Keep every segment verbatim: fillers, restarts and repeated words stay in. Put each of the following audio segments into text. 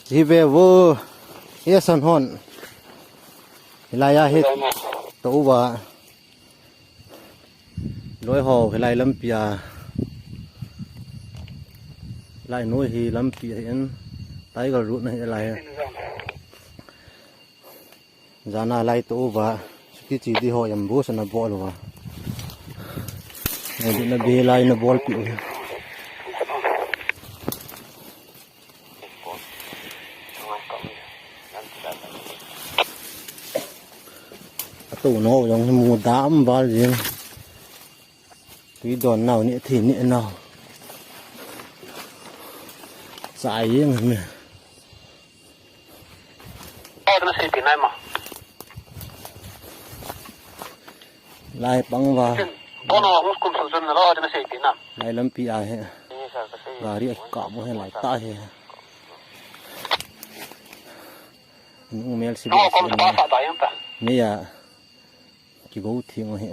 Hi ve vo, e san hon. Hilai a hi to uva. Loi ho hilai lampi a. Lai noi hi lampi a hin Tiger Road na hi lai. Jana lai to uva. Chuti chi di ho yam bu sana bol uva. Na di na bi lai na bol pi uva. Atu no jong hi mu dam bal jing. Tui don nau ni thi ni nau. Sai jing me. Ot na sei pi nai ma. Lai pang va. Bono mus kum sun sun lo ot na sei pi na. Lai lampi a he. Ni sa ka sei. Gari a ka mo he lai ta he. Nung mel si. No kom sa sa ta yang ta. Ni ya. Kigo thing ahi.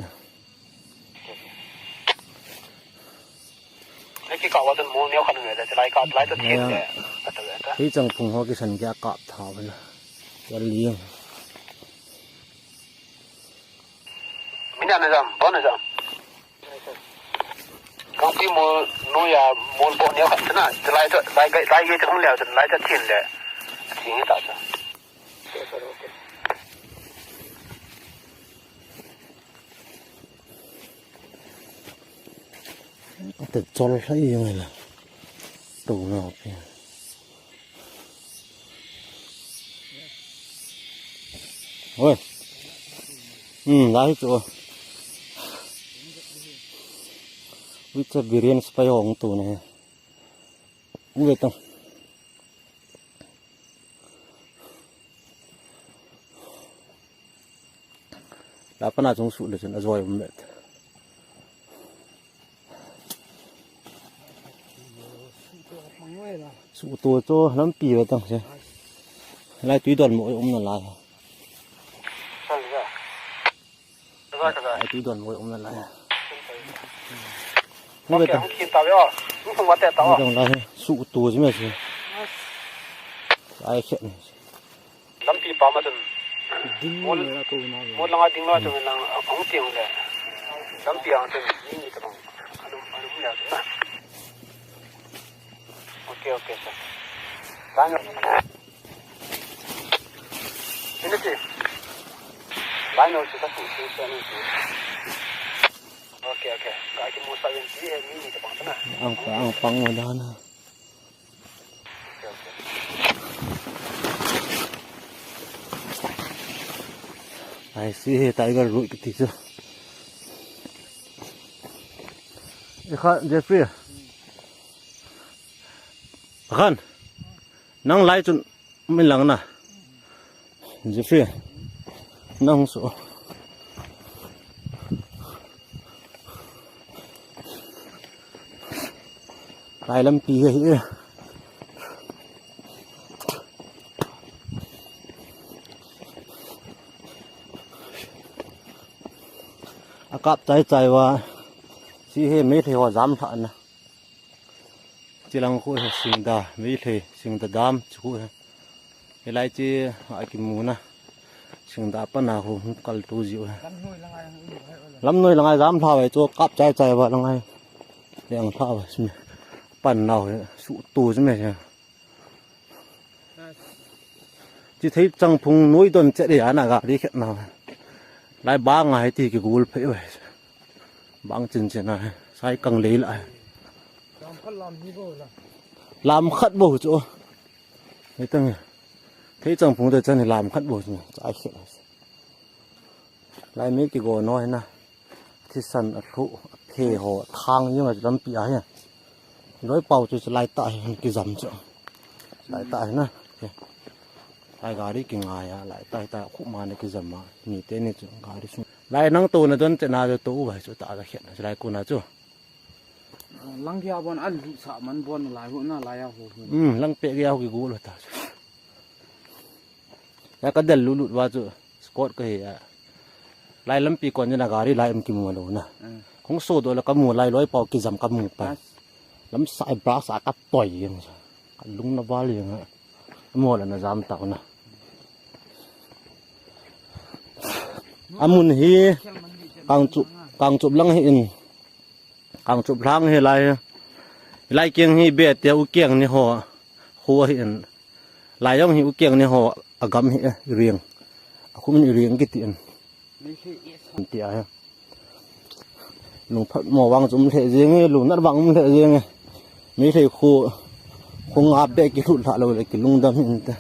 Nei kikah uva chun mol neo khat nei le, chulai kah, chulai chu thin le. Kata le ta. Hei chang phung ho kisan kia kap tha bana. Kia liang. Mina na jam, bo na jam. Kangpi mol, no ya, mol bo neo khat na. Chulai chu, lai gai, lai gai chu hung le, chulai chu thin le. Thin ta chu. Ate chol hai jong la. Tu na pe. Oi. Hmm, lai chu. Ui cha biryani spai hong tu ne. Ui tang. La pana chung su le chun a joi um le. Su to cho lampi ve tang se. Lai tui don mo um na lai. Ai, tui don mo um na lai. Hung ve ta. Hung khin ta ve o. Hung sung va te ta o. Hung lai. Su tu ji me si. Ai khe ni. Lampi pa ma chun. Ding mo la ko na. Mo langa ding la chun lang hung tiang le. Lampi ang chun ni ni ta bang. Anu anu le chun na. Okay, okay, sir. Thank you. Ini si. Lai no si ka su su sa ni si. Okay, okay. Ka ki mo sa yen si he mi ni ta pang na. Ang pa, ang pang mo da na. Okay, okay. Ai si he Tiger Road kiti chu. Ikha Jeffrey. Khan. Nang lai chun Min lang na. Jeffrey. Nang so. Lai lampi hi hi. A kap chai chai va. Si he me the ho jam tha na. Chilang khu he Singda, Meitei, Singda dam chu khu he. Hilai chi a kimu na. Singda pana khu hung kal tu jiu he. Lamnoi langai jam lha vai chu kap chai chai va langai. Leng lha va simi. Pan nau he su tu simi he. Chi thei chang phung noi don che de ana gari khet na. Lai ba ngai ti kigul phei vai. Bang chin chin a, sai kang lei la. Lam khat lam ni bo la. Lam khat bo chu. Ni tang. Thei chang phung te chan lam khat bo chu. Sai khe. Lai mi kigo no hi na. Thisan a thu, a phe ho, thang jing a lampi a hi. Loi pau chu lai ta hi kijam chu. Lai ta hi na. Lai gari kingai a, lai ta hi ta khu ma ni kijam a. Ni te ni chu gari sung. Lai nang to na don te na to u vai chu ta la khen. Lai ku na chu. Lang kia bon an lu sa man bon lai hu na lai a hu hu. Hmm, lang pe kia hu ki gu lo ta chu. Ya ka del lu lut va chu. Scott ka hi a. Lai lampi kon jin a gari lai em kimu lo na. Kong so do la ka mu lai loi pau kijam ka mu pa. Lam sa ai bra sa ka toi jeng sa. Ka lung na val jeng a. Mol ana jam tau na. Amun hi Kangchup, Kangchup lang hi in. Kangchup lang hi lai. Lai keng hi be te u keng ni ho. Khu hi in. Lai jong hi u keng ni ho. Agam hi ring. Akhum ni ring kiti in. Ti a hi. Lungphat mo vang chu um lheh jeng e, lungnat vang um lheh jeng e. Meitei khu, khu nga be kilut lha lou le kilungdam hinte.